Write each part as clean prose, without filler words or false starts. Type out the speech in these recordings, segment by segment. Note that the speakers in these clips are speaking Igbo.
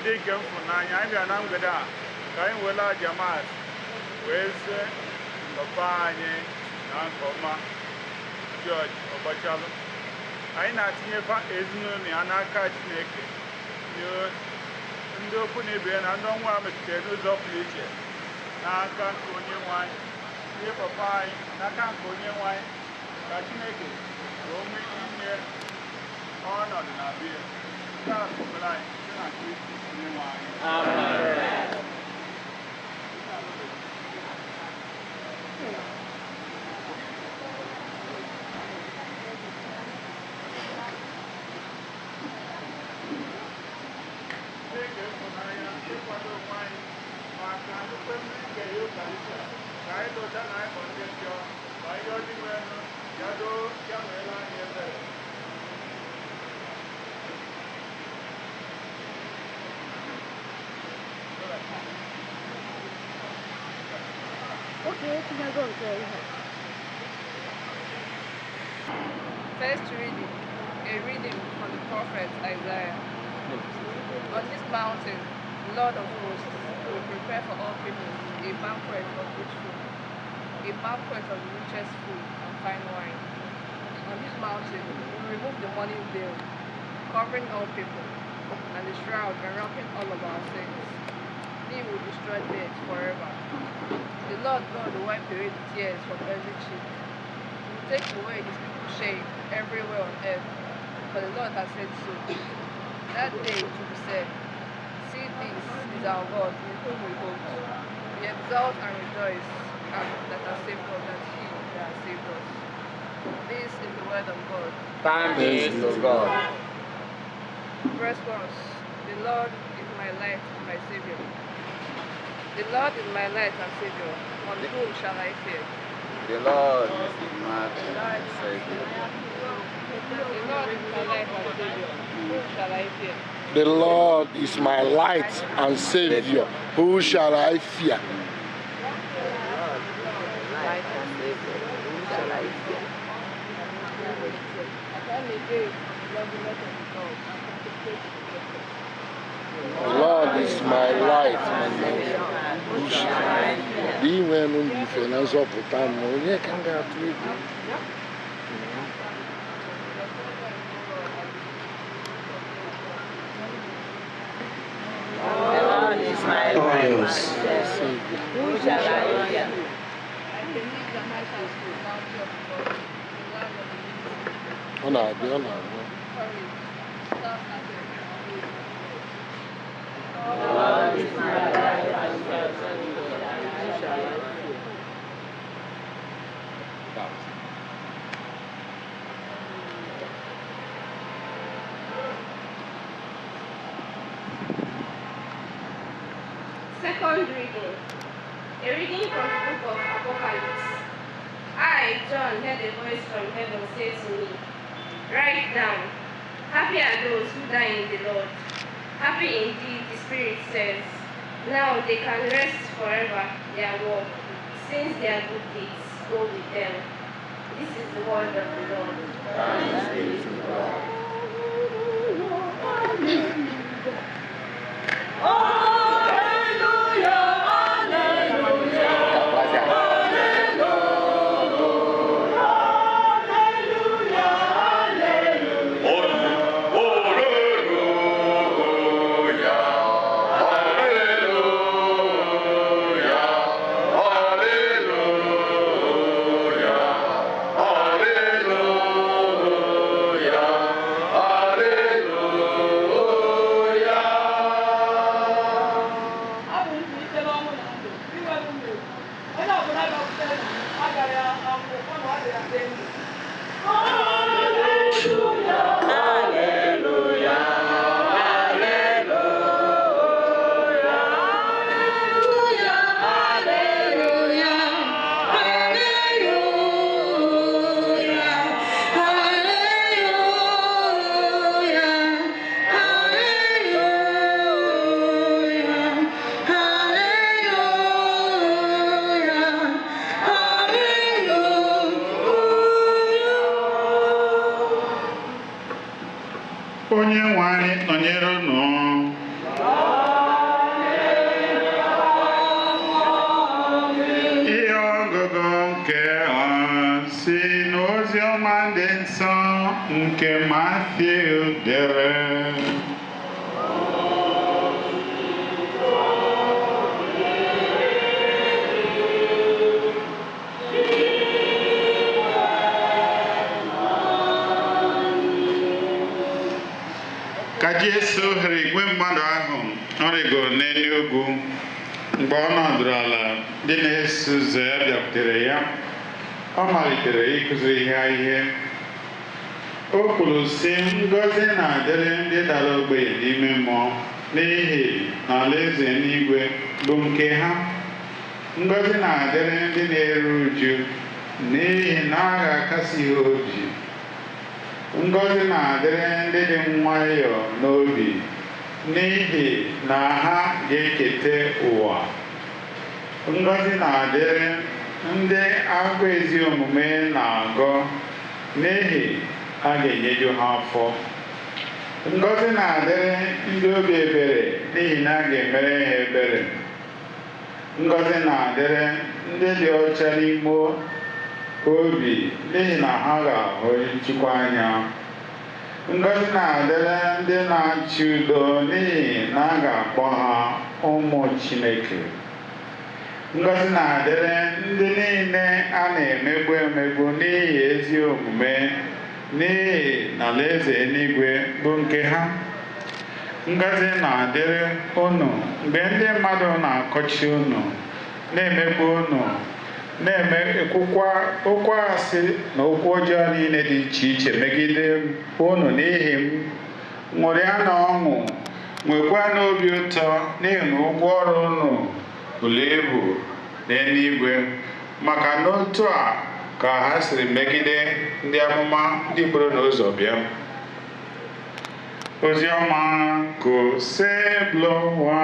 Ndị nke m fụrụ n'anya, anyị bịara na mgbede a ka anyị were aja Mass wee sị papa anyị na nke ọma George Ọgbachalụ. Anyị na-atinyefa ezinụlọ ya n'aka Chineke, ndị okwu na ibe ya na ndị ọnwa a metụtara n'ụzọ pụrụ iche n'aka nke onye nwe anyị. Ihe papa anyị n'aka nke onye nwe anyị, ka Chineke ka o nwee ike inye ọnọdụ na bie. Nke a bụ ekpere anyị site na Kristi onye nwe anyị. Amen. Chineke ịhụnanya ịkwado onwe anyị maka nnukwu emume nke Eucharistia, ka anyị lụta na anyị bụ ndị njọ, ma ihe ọ dị nwere ya doo ya meere anyị ebere. Okay, etinyego nke ihe. First reading, a reading from the prophet Isaiah. On this mountain, the Lord of hosts will prepare for all people a banquet of rich food, a banquet of the richest food and fine wine. On this mountain, we will remove the mourning veil, covering all people, and the shroud enwrapping all of our sins. He will destroy death forever. The Lord God will wipe away the tears from every cheek. He will take away his people's shame everywhere on earth, for the Lord has said so. That day it will be said, "See, this is our God, in whom we hope. We exult and rejoice, and that has saved us, that he that has saved us." This is the word of God. Thanks be to God. Response: The Lord is my light and my Savior. The Lord is my light and Savior. On whom shall I fear? The Lord is my Savior. The Lord is my light and Savior. Whom shall I fear? The Lord is my light and Savior. Who shall I fear? Light and Savior, whom shall I fear? I can negate the loveliness of the Lord and contemplate his greatness. The Lord is my light and my who shall I fear? Dinwenụ bụ ife na nzọpụta m, onye ka m ga-atụ egwu? The Lord is my light and Savior. Savior. Who shall I fear? I believe that I shall see the bounty of the Lord in the land of the living. Ọ na-abịa, ọ na-abịa. Courage, stout-hearted, and bold. The Lord is my light and Savior. Who shall I fear? Second reading, a reading from the book of Apocalypse. I, John, heard a voice from heaven say to me, "Write down, happy are those who die in the Lord. Happy indeed, the Spirit says. Now they can rest forever their work, since their good deeds go with them." This is the word of the Lord. Thanks be to God. Abụ m ike n'ọnwụ na ndụ inwere m na-ekwu onye ọbụla bịakwutere m agaghị anwụ kama ọ ga-adị ndụ. Onye nwe anyị nọnyere unu. Nke Mathew dere. Ka Jesu hụrụ igwe mmadụ ahụ, ọ rịgoro n'elu ugwu. Mgbe ọ nọdụrụ ala, ndị na-eso ụzọ ya bịakwutere ya. Ọ malitere ịkụziri ha ihe. O kwuru sị, ngọzi na-adịrị ndị dara ogbenye n'ime mmụọ, n'ihi na alaeze eluigwe bụ nke ha. Ngọzi na-adịrị ndị na-eru uju, n'ihi na a ga-akasi ha obi. Ngọzi na-adịrị ndị dị nwayọọ n'obi, n'ihi na ha ga-eketa ụwa. Ngọzi na-adịrị ndị agụụ ezi omume na-agụ, n'ihi a ga-enyeju ha afọ. Ngọzi na-adịrị ndị obi ebere, n'ihi na a ga-emere ha ebere. Ngọzi na-adịrị ndị dị ọcha n'ime obi, n'ihi na ha ga-ahụ Chukwu anya. Ngọzi na-adịrị ndị na-achị udo, n'ihi na a ga-akpọ ha ụmụ Chineke. Ngọzi na-adịrị ndị niile a na-emegbu emegbu n'ihi ezi omume, n'ihi na alaeze eluigwe bụ nke ha. Ngọzi na-adịrị unu mgbe ndị mmadụ na-akọchi unu, na-emegbu unu, na-ekwukwa okwu asị na okwu ọjọọ niile dị iche iche megide unu n'ihi m. Ṅụrịa na ọṅụ, nwekwa n'obi ụtọ, n'ihi na ụgwọ ọrụ unu buru ibu n'eluigwe, maka na otu a ka ha siri megide ndị amụma ndị buru n'ụzọ bịa. Ozi ọma Osebụlụwa.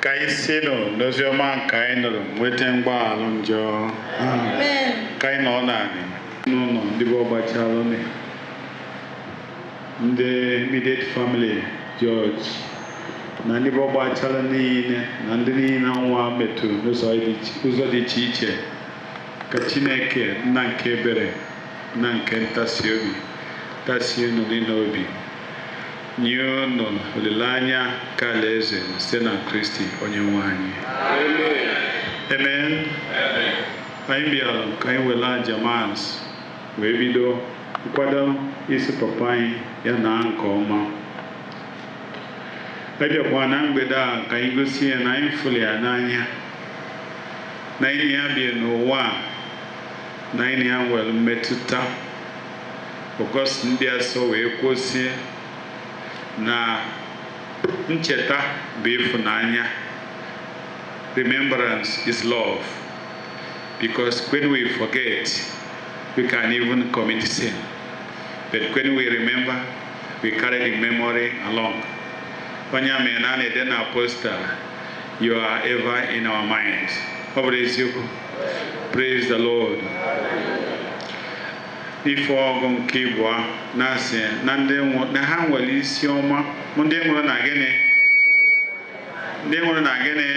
Ka anyị sinụ n'oziọma nke anyị nụrụ nweta mgbaghalụ njọ. Ka anyị nọ naanị n'ụlọ ndị bụ ọgbachalụ, ndị immediate family George na ndị bụ ọgbachalụ niile na ndị niile ọnwa metụrụ n'ụzọ dị iche iche, ka Chineke nna nke ebere na nke ntasi obi tasi unu niile obi, nye unu olileanya ka alaeze site na Kristi onye nwe anyị. Amen. Anyị bịara ka anyị were aja Mass wee bido nkwado isi papa anyị ya na nke ọma. Anyị bịakwa na mgbede a ka anyị gosi ya na anyị fụrụ ya n'anya, na anyị ya bi n'ụwa a, na anyị ya nwere mmetụta. Ọgọst ndị asọ wee kwụsị na ncheta bụ ịfụnanya. Remembrance is love, because when we forget, we can even commit sin, but when we remember, we carry the memory along. Onye mere na a na-ede na poster, "You are ever in our minds." Ọ bụrụ eziokwu. Praise the Lord. Ife ọgụ nke ịbụọ na-asị na ndị na ha nwere isi ọma, ndị nwụrụ na gịnị? Ndị nwụrụ na gịnị?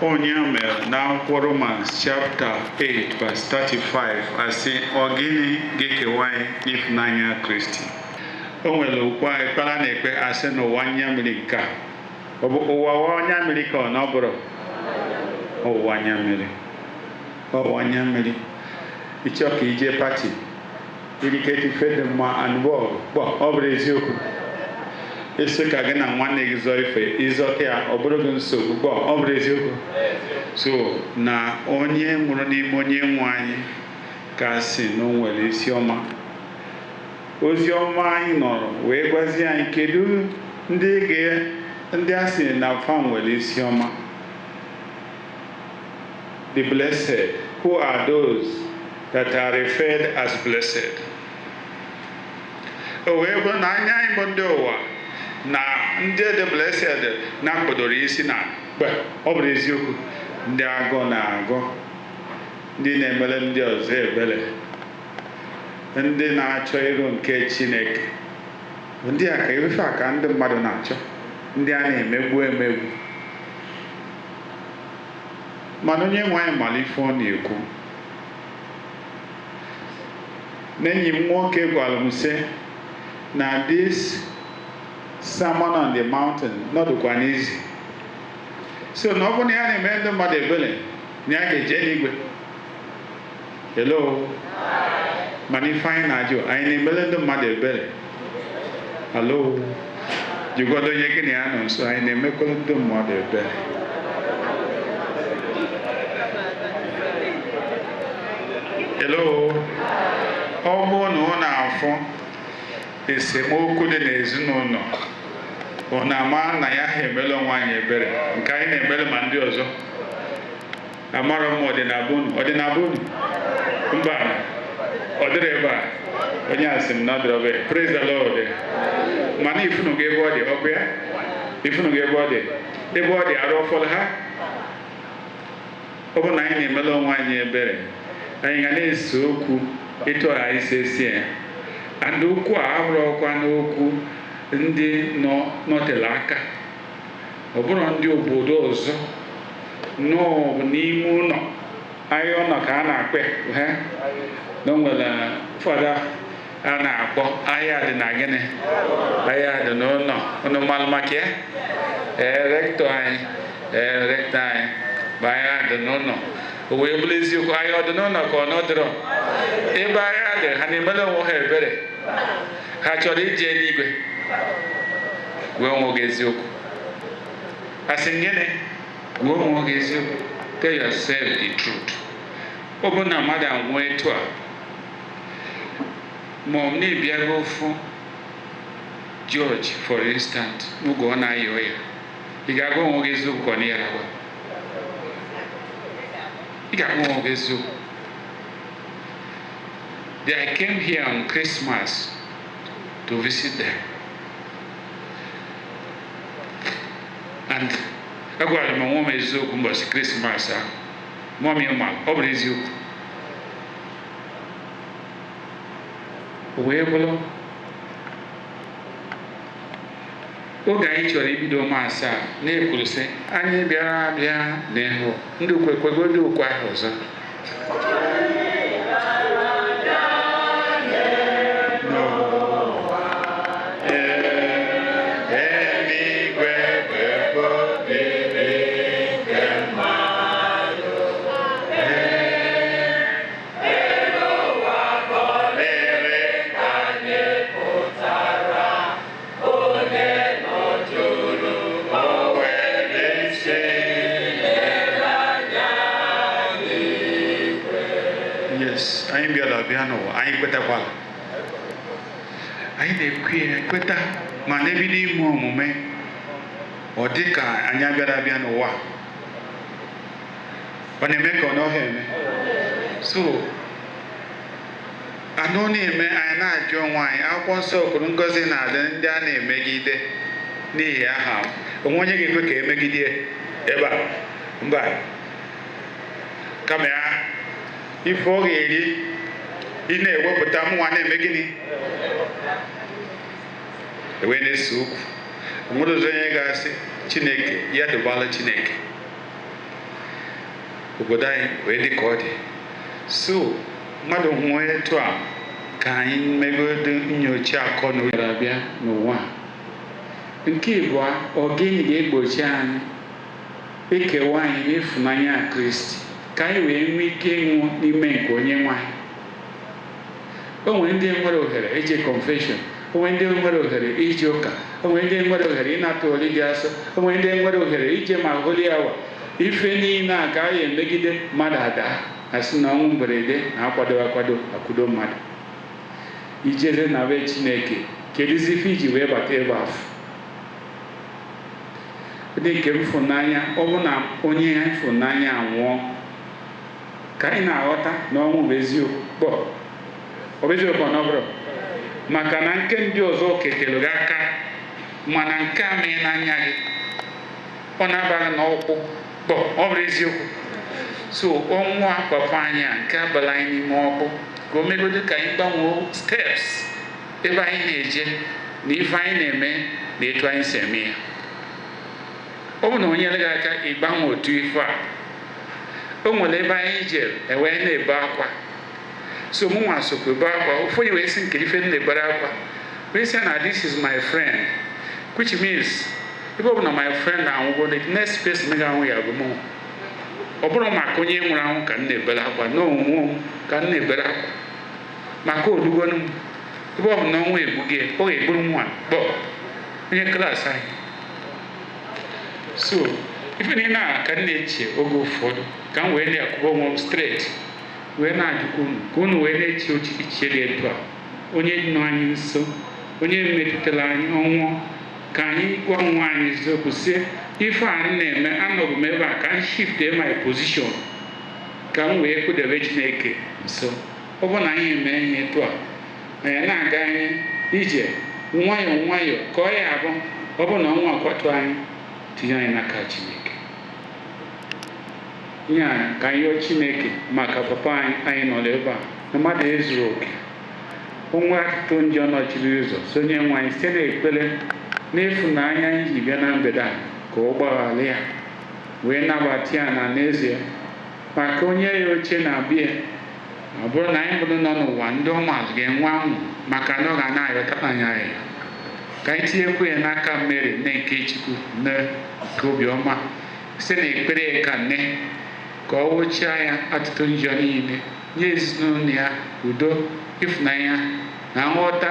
Onye mere na akwụkwọ Romans chapter 8 verse 35 asị, ọ gịnị ga-ekewa anyị n'ịfụnanya Kristi? O nwere okwu ekpere a na-ekpe, asị n'ụwa anya mmiri nke a. Ọ bụ ụwa anya mmiri ka ọ na ọ bụrụ ụwa anya mmiri? Ụwa anya mmiri. Ịchọ ka ije party, iriketa ife dị mma and bọọlụ kpọ, ọ bụrụ eziokwu. Isi ka gị na nwanne gị zọọ ife, ịzọta ya, ọ bụrụ gị nsogbu kpọ, ọ bụrụ eziokwu. So na onye nwụrụ n'ime onye nwe anyị ka sị na o nwere isi ọma. Ozi ọma anyị nọrọ wee gwazie anyị, kedu ndị ga ndị a sị na fa nwere isi ọma? The blessed. Who are those that are referred as blessed? O wee bụ na anya anyị bụ ndị ụwa na ndị dị blessed na-akpọdoro isi na kpe, ọ bụrụ eziokwu, ndị agụ na-agụ, ndị na-emere ndị ọzọ ebere, ndị na-achọ iru nke Chineke. Ndị a ka ife a ka ndị mmadụ na-achọ, ndị a na-emegbu emegbu. Mana onye nwe anyị mara ife ọ na-ekwu. Na enyi m nwoke gwara m sị na this Sermon on the Mountain nọdụkwa n'izi. So na ọ bụrụ na ya na-eme ndị mmadụ ebere, na ya ga-eje n'igwe. Hello? Mana ife anyị na-ajụ, anyị na-emere ndị mmadụ ebere? Hello? Jụgodo onye gị na ya nọ nso, anyị na-emekwara ndị mmadụ ebere? Hello? Ọ bụrụ na ọ na-afụ esemokwu dị n'ezinụlọ, ọ na-ama na ya ha emela onwe anyị ebere nke anyị na-emere ma ndị ọzọ. Amarọ m ọdịnabunu ọdịnabunu mba, ọ dịrị ebe a. Onye a sị m na ọ dịrị ebe. Praise the Lord. Mana ifunugo ebe ọ dị, ọkụ ya ifunugo ebe ọ dị, ebe ọ dị arụ ọfọdụ ha. Ọ bụ na anyị na-emela onwe anyị ebere, anyị ga na-ese okwu etu anyị si esi ya. And okwu a abụrụkwa n'okwu ndị nọ nọtele aka, ọ bụrụ ndị obodo ọzọ nọ n'ime ụlọ ahịa ụlọ ka a na-akpọ ha. Na o nwere fada a na-akpọ ahịa dị na gịnị, ahịa dị n'ụlọ. Unu malụ maka ya? Ee, rector anyị, ee, rector anyị bụ ahịa dị n'ụlọ. O wee bụrụ eziokwu, ahịa ọ dị n'ụlọ ka ọ nọdụrọ ebe ahịa dị. Ha na-emere onwe ha ebere? Ha chọrọ ije n'igwe? Gwa onwe gị eziokwu. Asị gịnị? Gwa onwe gị eziokwu. Tell yourself the truth. Ọ bụ na mmadụ anwụọ etu a, ma ọ na-ebiago fụ George, for instance, n'oge ọ na-ayọ ya, ị ga-agwa onwe gị eziokwu ka ọ na ya agwa? Ị ga-agwa onwe gị eziokwu. They came here on Christmas to visit them. And agwara m onwe m eziokwu mbọchị Krismas ahụ. Mummy ma ọ bụrụ eziokwu. O wee bụrụ oge anyị chọrọ ibido maasị a na-ekwuru sị anyị bịara abịa n'ihu ndị ukwe kwegodo ukwe ahụ ọzọ. Eluigwe bụ ebe obibi nke mmadụ. Elu ụwa bụ oriri anyị pụtara, onye nọjuru o nwere isi anya n'igwe. Yes, anyị bịara bịa n'ụwa, anyị kwetakwala. Anyị na-ekwe ya ekweta, ma n'ebido ime omume ọ dị ka anyị abịara abịa n'ụwa. Ọ na-eme ka ọ naghị eme. So anụ na-eme anyị na-ajụ onwe anyị. Akwụkwọ nsọ kwuru ngọzi na-adị ndị a na-emegide n'ihi aha m. Onwe onye ga-ekwe ka emegide ebe a? Mba. Kama ya ife ọ ga-eri ị na-ewepụta mụnwa na-eme gịnị, ewee na-ese okwu. Onwere ọzọ onye ga-asị Chineke ya dụbala Chineke obodo anyị wee dị ka ọ dị. So mmadụ nwee etu a, ka anyị megodo nyocha akọ na uche abịa n'ụwa. Nke ịbụọ, ọ gịnị ga-egbochi anyị ekewa anyị n'ịfụnanya Kristi ka anyị wee nwee ike ịnwụ n'ime nke onye nwe anyị? O nwere ndị nwere ohere ije confession, o nwere ndị nwere ohere ije ụka, o nwere ndị nwere ohere ịnata oli dị asọ, o nwere ndị nwere ohere ije ma holy hour. Ife niile a ka anyị emegide mmadụ ada asị na ọnwụ mberede na-akwado akwado akwudo mmadụ. Ijeze na be Chineke, kedụzi ife iji wee bata ebe afọ? Ndị nke m fụnanya, ọ bụ na onye ya fụnanya anwụọ, ka anyị na-aghọta na ọnwụ bụ eziokwu. Ọ bụ eziokwu ọ bụrụ maka na nke ndị ọzọ ketere gị aka, mana nke a mee n'anya gị ọ na-abaghị n'ọkpụ. Ọ bụrụ eziokwu. So ọnwụ a papa anyị a nke abala anyị n'ime ọkụ, ka o megodo ka anyị gbanwee steps ebe anyị na-eje. Na ife anyị na-eme na etu anyị si eme ya, ọ bụ na onye nyere gị aka ịgbanwe otu ife a. O nwere ebe anyị jere, ewee na-ebe akwa, so mụ nwa sokwa ebe akwa. Ofu onye wee sị, nke ife m na-ebere akwa, wee sị na this is my friend, which means ebe ọ bụ na my friend anwụgo, the next person ga-anwụ ya bụ mụ. Ọ bụrụ maka onye nwụrụ anwụ ka m na-ebere akwa, na onwe m ka m na-ebere akwa, maka olugonu m. Ebe ọ bụ na ọnwa egbughị, ọ ga-egburu nwa kpọ onye class anyị. So ife niile a ka m na-eche oge ụfọdụ, ka m wee na-akwụba onwe m straight, wee na-ajụkwa unu ka unu wee na-eche echiche dị etu a. Onye nọ anyị nso, onye metụtara anyị, ọnwụọ, ka anyị gwa onwe anyị eziokwu, sie ife a anyị na-eme. Anọbụ m ebe a ka m shift my position, ka m wee kwudebe Chineke nso. Ọ bụrụ na anyị eme ihe etu a, anyị na-aga anyị ije nwayọọ nwayọọ, ka ọ ya abụ ọ bụrụ na ọnwa akwatu anyị, tinye anyị n'aka Chineke. Ihe a ka anyị yọọ Chineke maka papa anyị. Anyị nọ n'ebe a na mmadụ ezuru oke, onwe atụtụ njọ nọchiri ụzọ. Sonye nwe anyị site n'ekpere n'ịfụnanya anyị ji bịa na mgbede a, ka ọ gbaghara ya wee nabata ya na n'ezie, maka onye ya oche na bịa. Ọ bụrụ na anyị bụrụ nọ n'ụwa, ndị ụmụazụ ga-enwe anwụ, maka na ọ ga na-ayọta anyị ahịa. Ka anyị tinyekwu ya n'aka Mary, nne nke Chukwu, nne nke obiọma, site n'ekpere ya ka nne, ka ọ wụchaa ya atụtụ njọ niile, nye ezinụlọ ya udo, ịfụnanya na nghọta,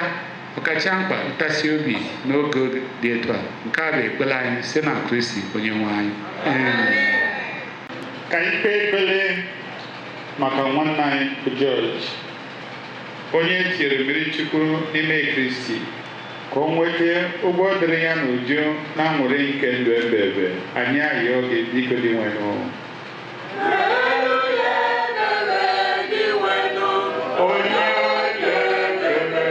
ọkacha mkpa ntasi obi n'oge dị etu a. Nke a bụ ekpere anyị site na Kristi onye nwe anyị. Amen. Ka anyị kpee ekpere maka nwanne anyị bụ George, onye e tinyere mmiri Chukwu n'ime Kristi, ka o nweta ụgwọ dịrị ya n'uju na aṅụrị nke ndụ ebe ebe. Anyị ayọọ gị, biko, Dinwenụ. Onye ekele.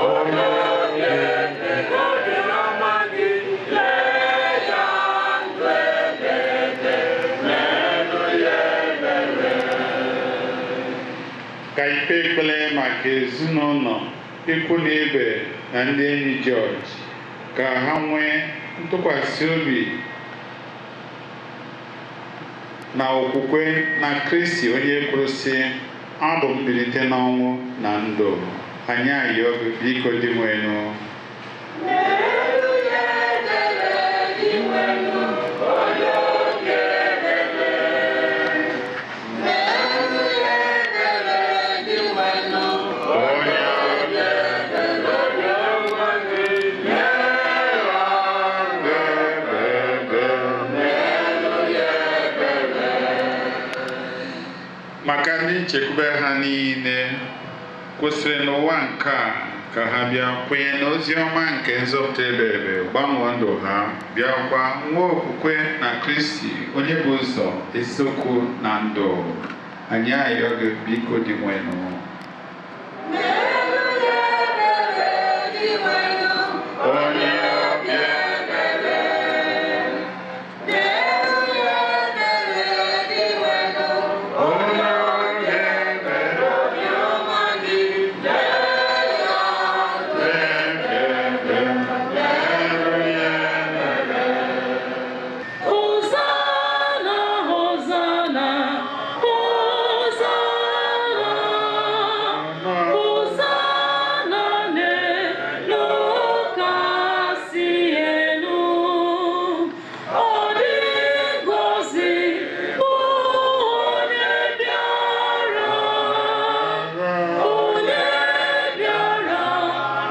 Onye. Ka anyị kpee ekpere maka ezinụlọ, ikwu na ibe na ndị enyi George, ka ha nwee ntụkwasị obi na okwukwe na Kristi, onye kwuru sị, "Abụ m mbilite n'ọnwụ na ndụ." Anyị ayọọ gị, biko, Dinwenụ. Maka ndị nchekwube ha niile kwụsịrị n'ụwa nke a, ka ha bịa kwenye n'ozi ọma nke nzọpụta ebe ebe, gbanwee ndụ ha, bịakwa nwee okwukwe na Kristi, onye bụ ụzọ, eziokwu na ndụ. Anyị ayọ gị, biko, Dinwenụ. Onye ọbịa. Onye ọbịa ebere. Hosanna, Hosanna, Hosanna, Hosanna n'elu kasị elu. Ọ dị ngọzi bụ onye bịara, onye bịara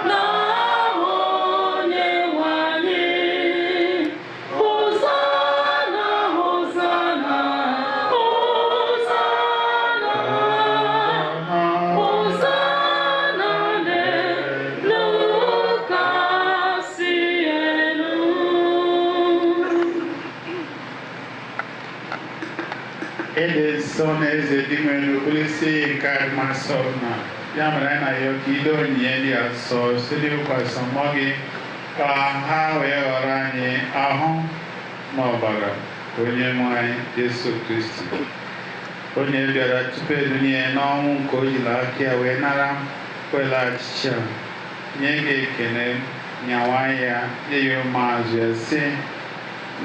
n'aha Onyenwe anyị. Hosanna, Hosanna, Hosanna, Hosanna n'elu kasị elu. Ịdị nsọ na eze Dinwenụ, bulisi nke adịmasọ na ya mere anyị na-ayọ ka ide onyinye dị asọ site n'ịwụkwasị mmụọ gị, ka ha wee ghọrọ anyị ahụ na ọbara onye nwe anyị Jesu Kristi. Onye bịara tupu edunye n'ọnwụ nke o jiri aka ya wee nara kwela achịcha, nye gị ekele, nyawa ya, nye ya ụmụazụ ya, sị,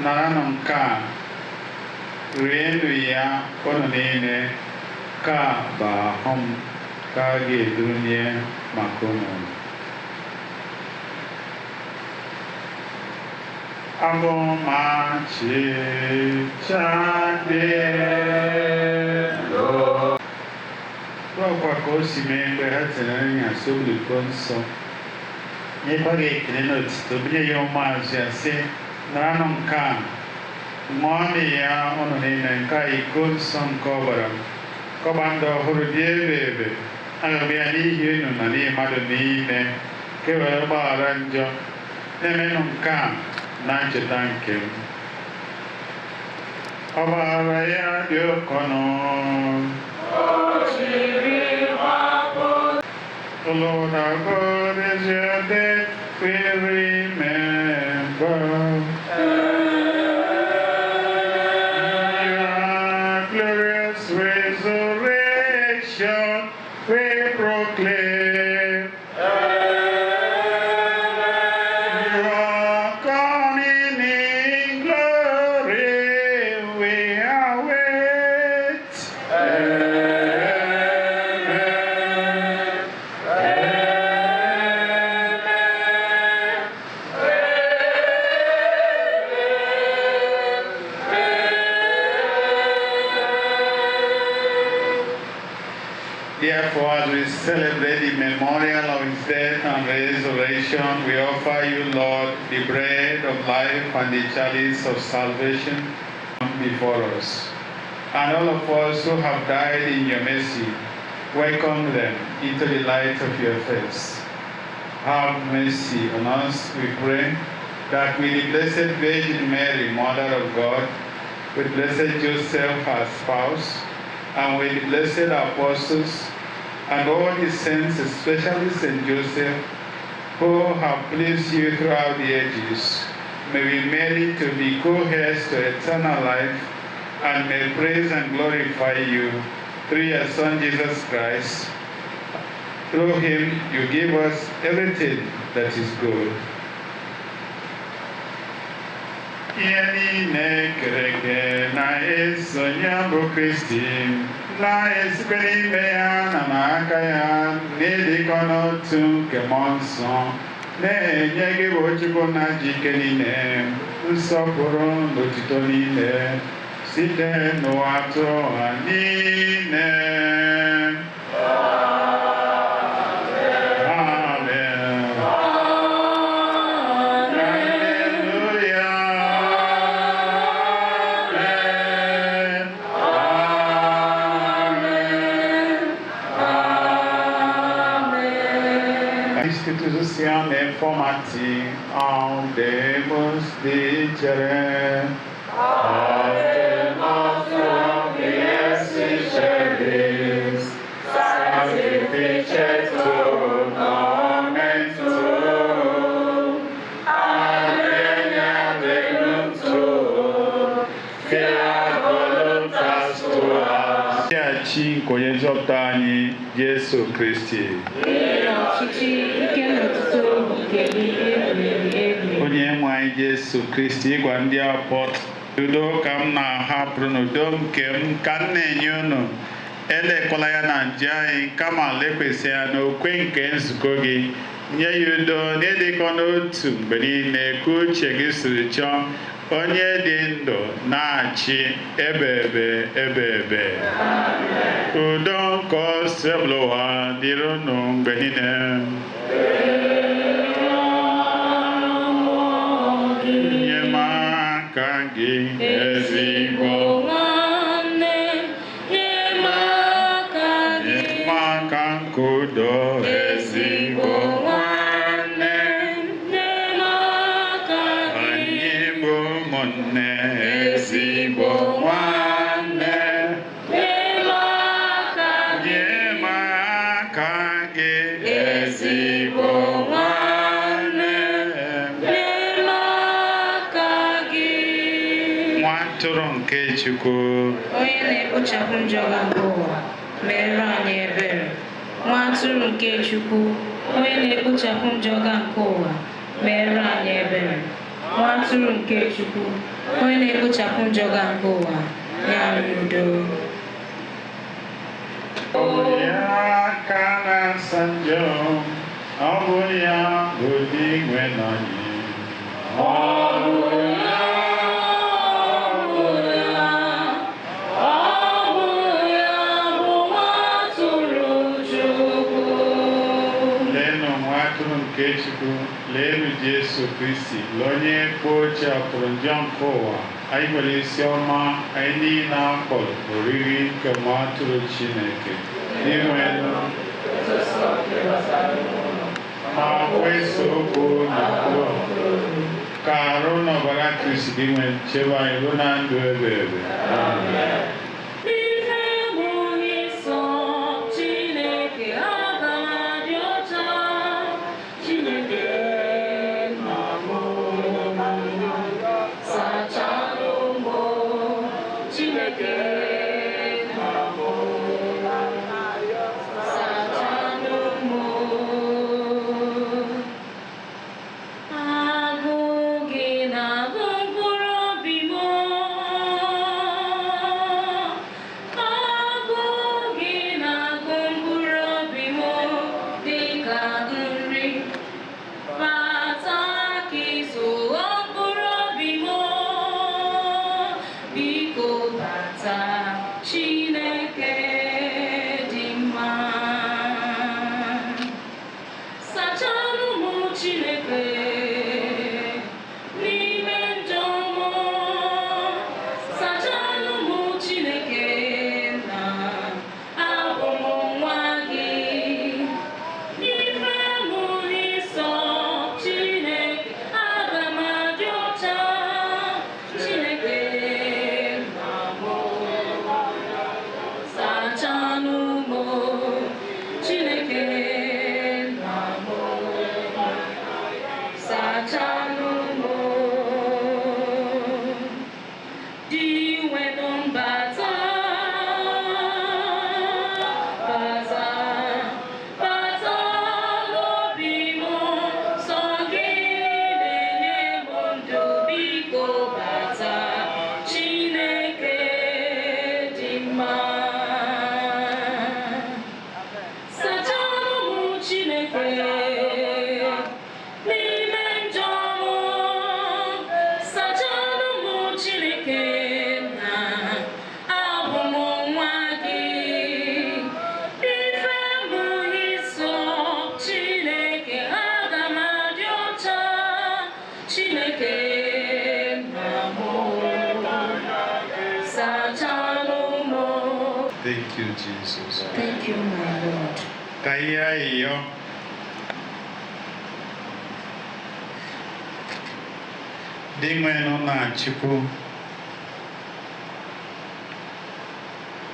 naranụ nke a, rienụ ya unu niile, nke a bụ ahụ m ka a ga-edunye maka unu. Abụmachịcha dị ndụ. Ọkwa ka o si mee mgbe ha tere anyasị obuliko nsọ, nyekwa gị ekele na otito, bunye ya ụmụazụ ya, sị, naranụ nke a, ṅụọnụ ya unu niile, nke a iko nsọ nke ọbara m, kọba ndụ ọhụrụ dị ebe ebe, aga m ya n'ihi unu na n'ihi mmadụ niile, ka e wee gbaghara njọ. Na-emenụ nke a na ncheta nke m. Ọbara ya dị oke ọnụ. O Lord our God, is your death we remember. Your glorious resurrection we proclaim. You are coming in glory, we await. Amen. Amen. Therefore, as we celebrate the memorial of his death and resurrection, we offer you, Lord, the bread of life and the chalice of salvation before us. And all of us who have died in your mercy, welcome them into the light of your face. Have mercy on us, we pray, that with the Blessed Virgin Mary, Mother of God, with Blessed Joseph, her spouse, and with the blessed apostles, and all the saints, especially Saint Joseph, who have pleased you throughout the ages, may we merit to be co-heirs to eternal life, and may praise and glorify you through your Son, Jesus Christ. Through him, you give us everything that is good. Ihe niile kere eke na-eso ya bụ Kristi, na-esikwa n'ime ya na n'aka ya n'ịdịkọ n'otu nke Mmụọ Nsọ, na-enye gị bụ Chukwu na ji ike niile, nsọpụrụ na otuto niile site n'ụwa tụọ niile. Amen. Hallelujah. Amen. Amen. Istituzione formati audemus dicere. Ave nostrum celis, sanctificetur nomen tuum, adveniat regnum tuum, fiat voluntas tua. Chi nke onye nzọpụta anyị Jesu Kristi. Ọchịchị ike na otuto nke gị ebighị ebi. Onye nwe anyị Jesu Kristi, ịgwa ndị apọstụl, udo ka m na-ahapụrụ, n'udo nke m ka m na-enye unu, elekwala ya na njọ anyị, kama lekwasị ya n'okwe nke nzukọ gị, nye ya udo n'ịdịkọ n'otu mgbe niile ka uche gị siri chọọ, onye dị ndụ na-achị ebe ebe ebe ebe. Udo nke Osebụlụwa dịrị unu mgbe niile. Enyemaka gị, ezigbo Nwanne, nye m aka gị. Enyemaka nke udo, ezigbo nwanne. Nye m aka gị. Anyị bụ ụmụnne, ezigbo nwanne. Nye m aka gị. Nye m aka gị, ezigbo nwanne. Nye m aka gị. Nwa Atụrụ nke Chukwu. Onye na-ekpochapụ njọ nke ụwa, mere anyị ebere. Nwa atụrụ nke Chukwu, onye na-ekpochapụ njọ nke ụwa, mere anyị ebere. Nwa atụrụ nke Chukwu, onye na-ekpochapụ njọ nke ụwa, nye anyị udo. Ọ bụ ya ka na-asa njọ, ọ bụ ya bụ Dinwenụ anyị. Ọ bụ ya, Ọ bụ ya, ọ bụ ya bụ nwa atụrụ Chukwu. Leenụ nwa atụrụ nke Chukwu, leenụ Jesu Kristi, lee onye kpochapụrụ njọ nke ụwa. Anyị nwere isi ọma, anyị niile akpọrọ oriri nke nwa atụrụ Chineke. Dinwenụ, ma kweso okwu na mkpụrụ ka arụ na ọbara Kristi dị nwe chebe anyị ruo na ndụ ebe ebe. Amen. Ife mụ ịsọ Chineke aga m adị ọcha, Chineke nna m, sachalụ m, Chineke nna m, sachalụ m. Agụụ gị na-agụ mkpụrụ obi m. Agụụ gị na-agụ mkpụrụ obi m dịka nri. Bata ka ị zụọ mkpụrụ obi m. Biko bata, Chineke dị mma. Sachalụ m Chineke n'ime njọ m. Sachalụ m Chineke na abụ m nwa gị. Ife m ịsọ Chineke aga m adị ọcha. Chineke nna m, sachalụ m Chineke nna m, sachalụ m. Dinwenụ mbata, bata, bata n'obi m, sọ gị na-enye m ndụ, biko bata, Chineke dị mma. Sachalụ m Chineke n'ime njọ m. Sachalụ m Chineke na abụ m nwa gị. Ife m ịsọ Chineke aga m adị ọcha. Chineke nna m, sachalụ m. Thank you, Jesus. Thank you, my Lord. Ka ihe ayịyọ. Dinwenụ na Chukwu,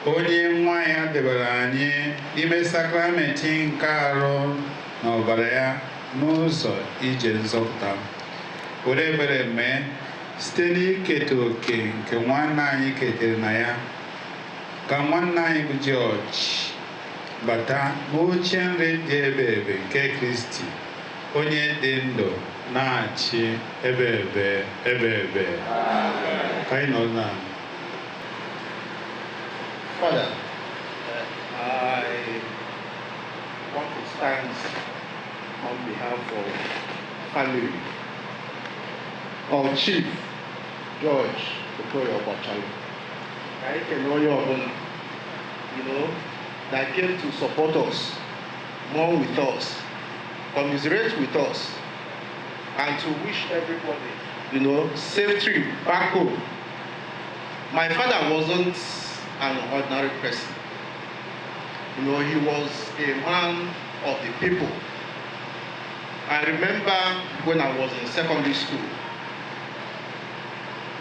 onye nwa ya debere anyị n'ime sakramenti nke arụ na ọbara ya n'ụzọ ije nzọpụta, were ebere mee site n'iketa oke nke nwanne anyị ketere na ya, ka nwanne anyị bụ George bata n'oche nri dị ebe ebe nke Kristi, onye dị ndụ na-achị ebe ebe ebe ebe. Ka anyị nọ na Father, I want to stand on behalf of family of Chief George Okoye Ogbachalu. I can know you that came to support us, mourn with us, commiserate with us, and to wish everybody, safe trip back home. My father wasn't an ordinary person. He was a man of the people. I remember when I was in secondary school,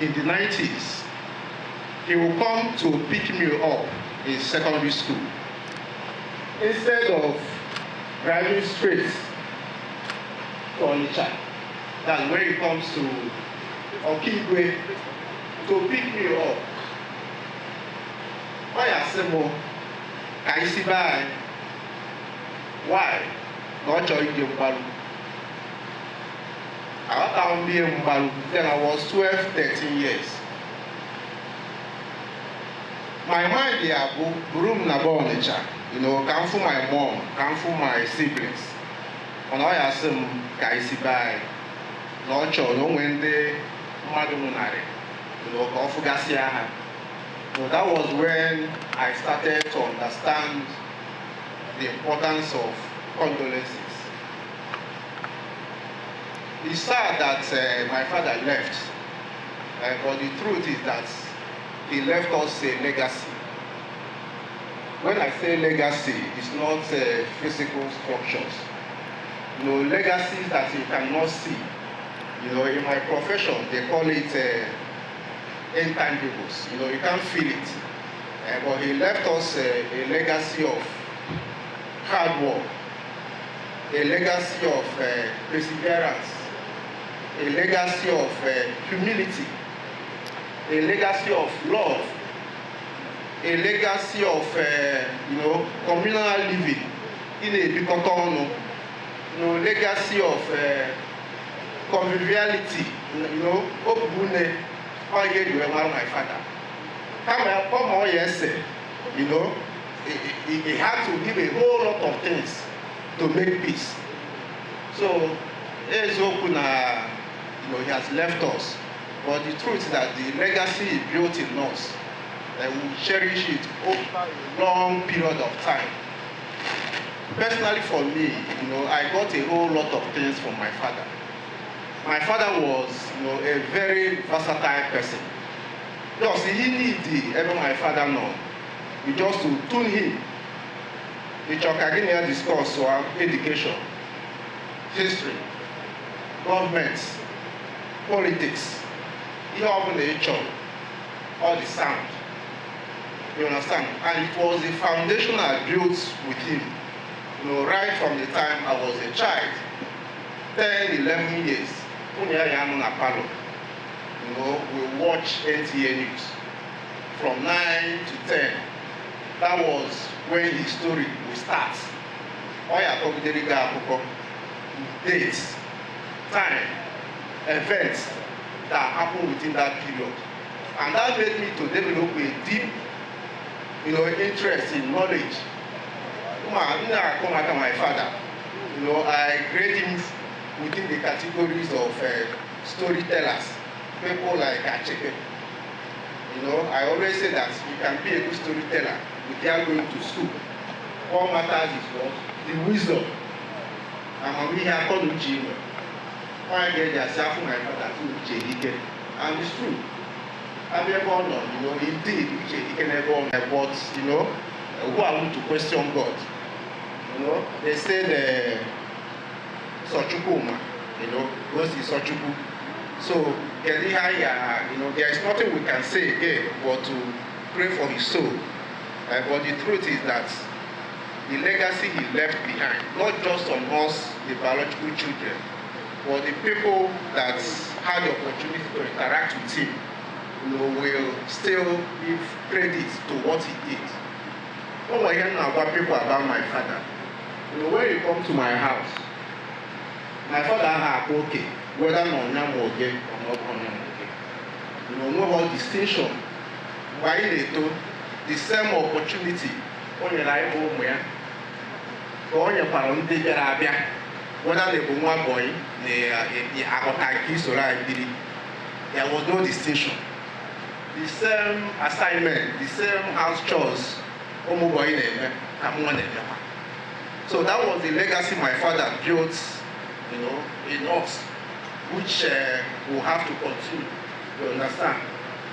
in the 90s, he would come to pick me up in secondary school. Instead of driving straight to Onitsha, that's where he comes to Okigwe. To pick me up, ọ ya sị m ka anyị si be anyị. Why? Na ọ chọrọ ije mgbaru. Aghọtaghị m ihe mgbaru. Then I was 12, 13 years. My mind ya bụ buru m na be Ọnịcha, ka m fụ my mom, ka m fụ my siblings. Mana ọ ya sị m ka anyị si be anyị, na ọ chọrọ na o nwee ndị mmadụ nwụnarị, ka ọ fụgasịa ha. So that was when I started to understand the importance of condolences. It's sad that my father left, but the truth is that he left us a legacy. When I say legacy, it's not physical structures. Legacies that you cannot see. In my profession, they call it intangibles. You can't feel it. But he left us a legacy of hard work, a legacy of perseverance, a legacy of humility, a legacy of love, a legacy of communal living, ị na-ebikọta ọnụ, legacy of conviviality, okwune ọ ihe eji wee mara my father. Kama kama ọ ya ese, he had to give a whole lot of things to make peace. So eziokwu na he has left us, but the truth is that the legacy he built in us, that we will cherish it over a long period of time. Personally for me, I got a whole lot of things from my father. My father was a very versatile person. Just he need ebe my father nọ, you just to tune him. Ị chọrọ ka gị na ya discuss education, history, government, politics, ihe ọbụla ị chọrọ, all the sound. You understand? And it was the foundation I built with him. Right from the time I was a child, 10, 11 years. Nwunye ya ya anọ na parlour. We watch NTA News from 9 to 10. That was when his story will start. Ọ ya akọgidere gị akụkọ, dates, time, events that happen within that period. And that made me to develop a deep interest in knowledge. Ma m na-akọ maka my father. I grade him within the categories of storytellers, people like Achebe. I always say that you can be a good storyteller without going to school. All matters is what? The wisdom. Amamihe, akọ na uche inwe. Onye ga-eji asị afọ my father tụ uche ike. And it's true. Abịa ebe ọ nọ, indeed, uche ike n'ebe ọ nọ. But who are we to question God? They say the Sọ Chukwu ma, gosi Sọ Chukwu. So, kedu ihe anyị ga, there is nothing we can say again but to pray for his soul. But the truth is that the legacy he left behind, not just on us, the biological children, but the people that had the opportunity to interact with him, will still give credit to what he did. O nwere ihe m na-agwa people about my father. When you come to my house, my father anaghị akpa oke whether na ọnya ma oge or na ọ bụ ọnya ma oge. Onweghị distinction. Mgbe anyị na-eto, the same opportunity o nyere anyị bụ ụmụ ya ka o nyekwara ndị bịara abịa, whether na bụ nwa boy na aghọta nke isoro anyị biri. There was no distinction. The same assignment, the same house chores ụmụ boy na-eme ka mụnwa na-emekwa. So that was the legacy my father built in us, which will have to continue. You understand?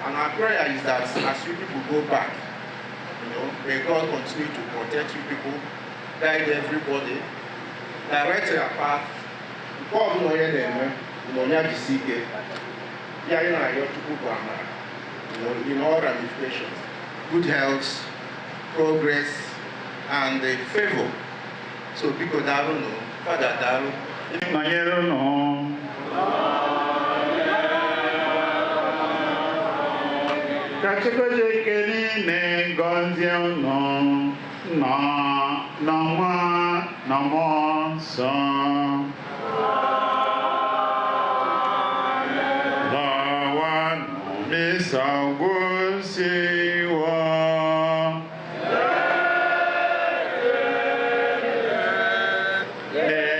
And our prayer is that as you people go back, may God continue to protect you people, guide everybody, direct your path. Nke ọbụla onye na-eme, na onye jisi ike, ya anyị na-arịọ Chukwu bụ amara, in all ramifications, good health, progress, and the favor. So biko daalụ nụ, Father, daalụ. Nọnyere unu. Chukwu ji ike niile gọzie unu, Nna na Nwa na Mmụọ Nsọ. Lawanụ, misa gwụsịwo. Ere.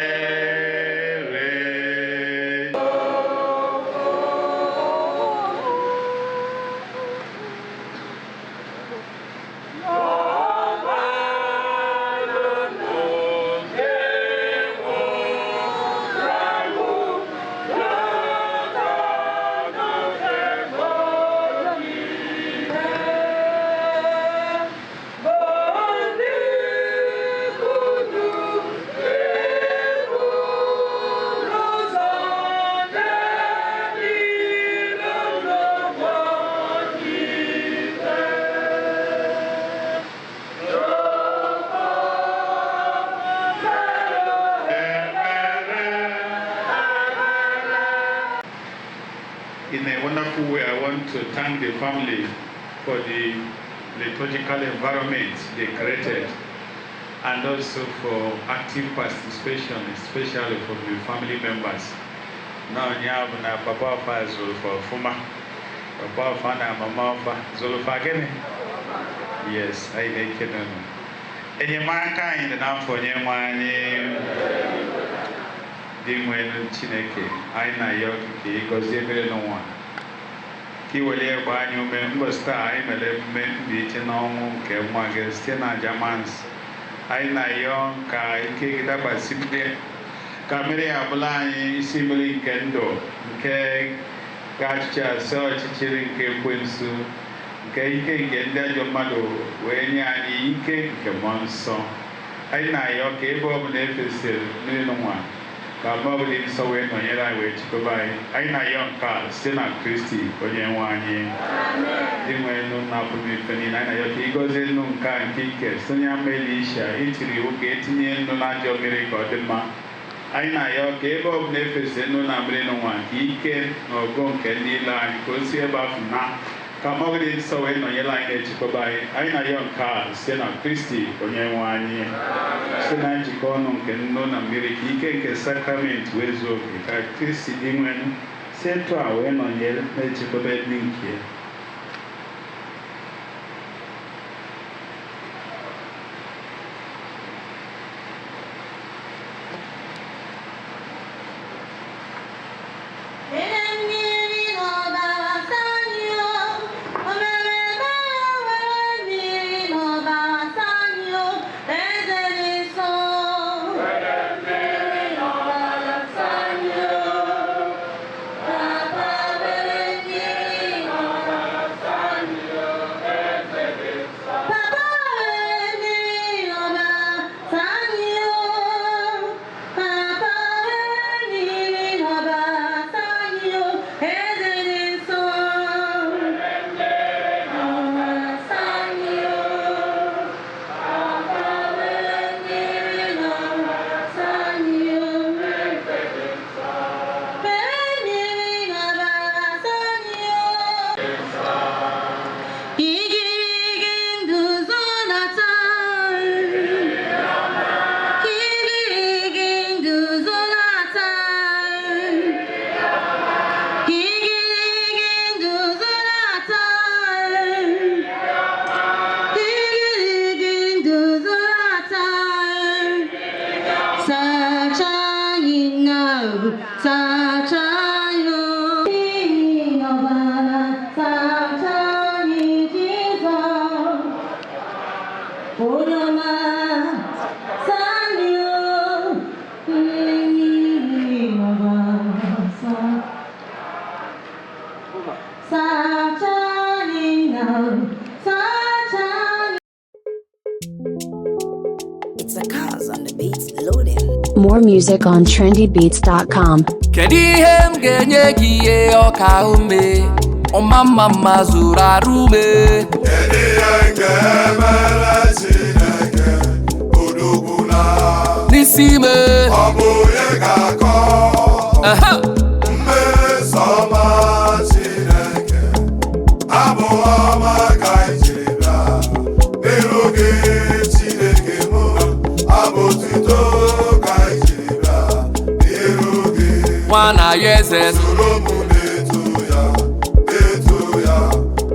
In a wonderful way, I want to thank the family for the liturgical environment they created and also for active participation, especially from the family members. Now, ya bụ na papa ọfa zụrụ fa ọfụma. Papa ọfa na mama ọfa zụrụ fa gịnị? Yes, anyị na-ekene unu. Enyemaka anyị dị n'afọ onye nwe anyị dị nwelu Chineke, anyị na-ayọ gị ka ị gọzie ebere n'ụwa, ka ị welie gba anyị ume mbọsị taa anyị mere emume mbilite n'ọnwụ nke nwa gị site na Jamans. Anyị na-ayọ ka ike gị dakwasị ndị ka mmiri ya bụla anyị isi mmiri nke ndụ nke ga-achịcha asị ọchịchịrị nke ekwensu nke ike nke ndị ajọ mmadụ wee nye anyị ike nke mmụọ nsọ. Anyị na-ayọ ka ebe ọ bụla efesịrị mmiri n'ụwa, ka mmụọ ọbụla nsọ wee nọnyere anyị wee chịkọba anyị. Anyị na-ayọ nke a site na Kristi onye nwe anyị. Dị nwe enu na-apụ n'ife niile, anyị na-ayọ ka ị gọzie nnu nke a nke ike site na ama Elisha itiri iwu ka etinye nnu na ajọ mmiri ka ọ dị mma. Anyị na-ayọ ka ebe ọ bụla efesi nnu na mmiri n'ụwa, ka ike na ọgụ nke ndị ilo anyị ka o si ebe ahụ na ka mmụọ dị nsọ wee nọnyere anyị na-echekọba anyị. Anyị na-ayọ nke a site na Kristi onye nwe anyị. Site na njikọ ọnụ nke nnu na mmiri, ka ike nke sakramenti wee zuo oke, ka Kristi dị nwenu si etu a wee nọnyere na-echekọba ndị nke ya. It's a cause on the beats loading. More music on trendybeats.com. Kedu ihe m ga-enye gị ihe ọka ume ọma mma mma zuru arụ ume? Kedu ihe m ga-emere Chineke odogbula n'isi ime? Ọ bụ onye ga-akọ mmeso ọma Chineke, abụ ọma. Nwa na ya eze. Soro m na-eto ya, na-eto ya,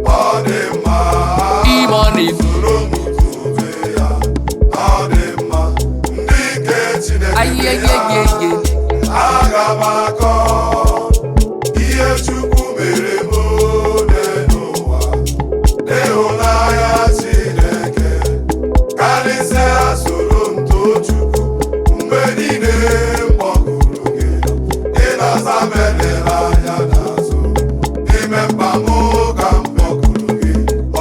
ọ dị mma. E-money. Soro m tobe ya, ọ dị mma. Ndị nke Chineke bịa. Ayeyeyeye. Aga m akọ ihe Chukwu mere m ole n'ụwa. N'ịhụnanya Chineke, karịsịa soro m too Chukwu. Mgbe niile m kpọkuru gị, ị na-aza m elela anya n'azụ. N'ime mkpa m ka m kpọkuru gị,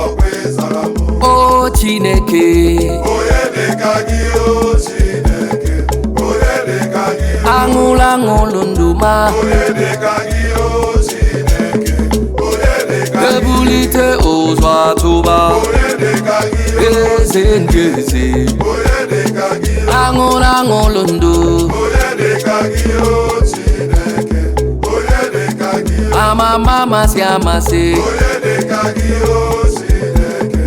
ọkwa ị zara m. O Chineke. Onye dị ka gị, o Chineke, onye dị ka gị, Aṅụlụ aṅụlụ ndụ ma. Onye dị ka gị, o Chineke, onye dị ka gị. Ebulite ụzọ atụba. Onye dị ka gị, Eze ndị eze. Onye dị ka gị, Aṅụlụ aṅụlụ ndụ. Onye dị ka gị, o Chineke, onye dị ka gị, Amama amasị amasị. Onye dị ka gị, o Chineke,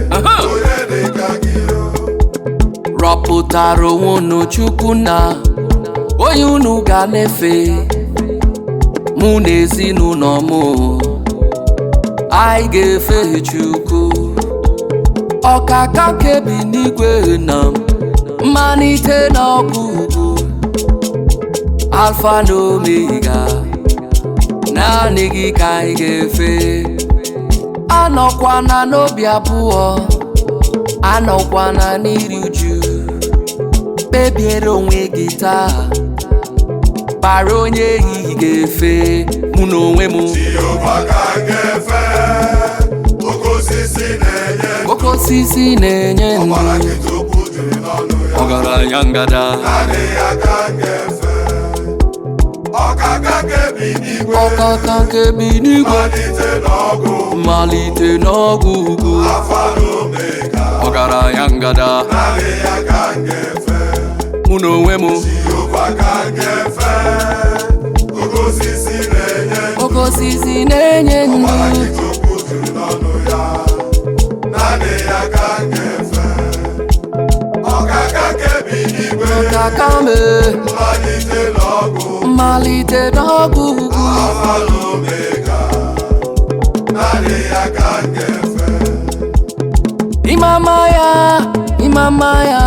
onye dị ka gị, o. Rọpụtara onwe unu Chukwu na onye unu ga na-efe, mụ na ezinụlọ m, anyị ga-efe Chukwu. Ọkaka kebi n'igwe na mmalite na ọgwụgwụ, Alfa na Omega, naanị gị ka anyị ga-efe. Anọkwana n'obi abụọ, anọkwana n'iri uju, kpebiere onwe gị taa, bara onye ehihie ga-efe. Mụ na onwe m, Jehova ka m ga-efe, oke osisi na-enye ndụ. Oke osisi na-enye ndụ. Ọbara nkịtị okwu juru n'ọnụ ya. Ọgaranya ngada. Naanị ya ka m ga-efe. Ọkaka kebi n'igwe. Ọkaka kebi n'igwe. Malite n'ọgụ. Mmalite n'ọgwụ ugwu. Alfa na Omega. Ọgaranya ngada. Naanị ya ka m ga-efe. Mụ na onwe m, Jehova ka m ga-efe, oke osisi na-enye ndụ. Oke osisi na-enye ndụ. Ọbara nkịtị okwu juru n'ọnụ ya. Naanị ya ka m ga-efe. Ọkaka kebi n'igwe. Ọkaka me. Mmalite n'ọgụ. Mmalite n'ọgwụ ugwu. Alfa na Omega. Naanị ya ka m ga-efe. Ịmama ya, ịmama ya.